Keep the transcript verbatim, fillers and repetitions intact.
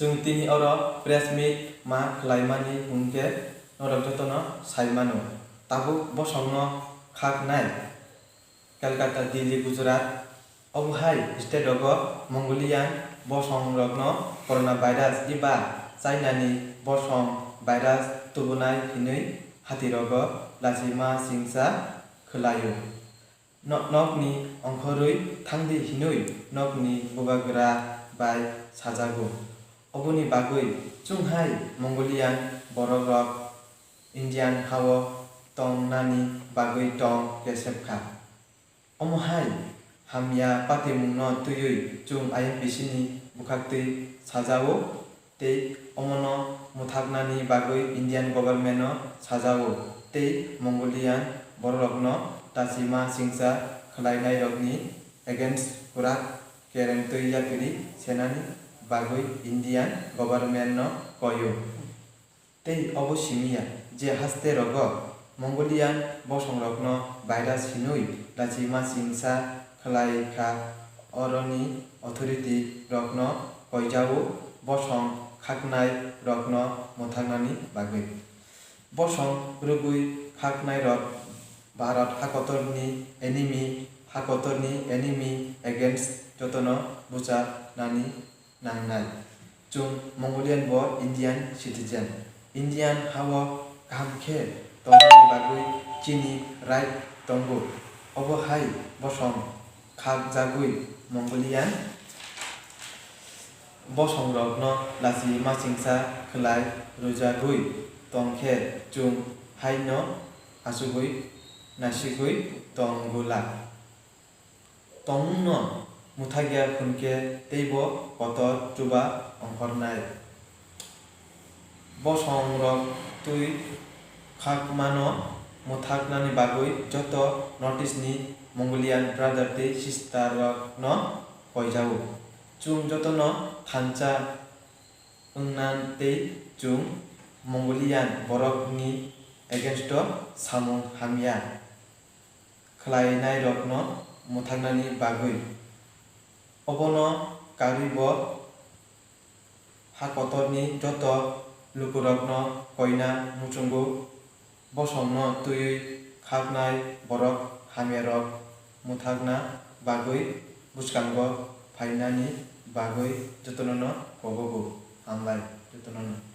Chwng tini oro press meet ma khwlaimani hwnkhe norok jotono sai mano. Tabuk bosongno khaknai Calcutta, Delhi, Gujarat, obo hai state rogo Mongolian bosongrokno coronavirus eba China ni bosong virus tubunai hinwi hati rogo lachima chingsa khwlaio. No-, nokni ongkhorwi thangdi hinwi nokni bubagra bai sajago. Oboni bagwi chwng hai Mongolian borokrok Indian hao tongnani bagwi tong kesep kha. Omo hai hamya patimungno twiwi chwng I M P C ni bwkhaktwi sajao. Tei omono mwthaknani bagwi Indian government no sajao tei Mongolian bororokno lachima chingsa khwlainairokni against kwrak kerengtwi yapiri senani bagwi Indian government no koio. Tei obo simi ya je haste rogo Mongolian bosongrokno virus hinwi lachima chingsa khwlai kha, oroni authority rokno koijao bosong khaknai rokno mwthaknani bagwi. Bosong rwgwi khaknai rok Bharat hakotorni enemy, hakotorni enemy against jotono bucha nani nangnai. Chwng Mongolian bo Indian citizen. Indian hao kaham khe tongmani bagwi chini right tongo. Obo hai bosong khakjagwi Mongolian bosongrokno lachi machingsa khwlai rwjagwi tongkhe chwng haino achugwi naisigwi tongwla. Tongmungno mwthakya hwnkhe teibo kotor chuba ongkhornai. Bosongrok twi khakmano mwthaknani bagwi joto North East ni Mongolian brother tei sister rokno koijao. Chwng jotono thansa wngna tei chwng Mongolian borokni against o samung hamya khwlainairokno mwthaknani bagwi. Obono karwi bo hakotorni joto lukurokno koina muchungo, bosongno twiwi khaknai borok hamyarok mwthakna bagwi bwskango phainani bagwi jotonono kobogo. Hambai jotonono.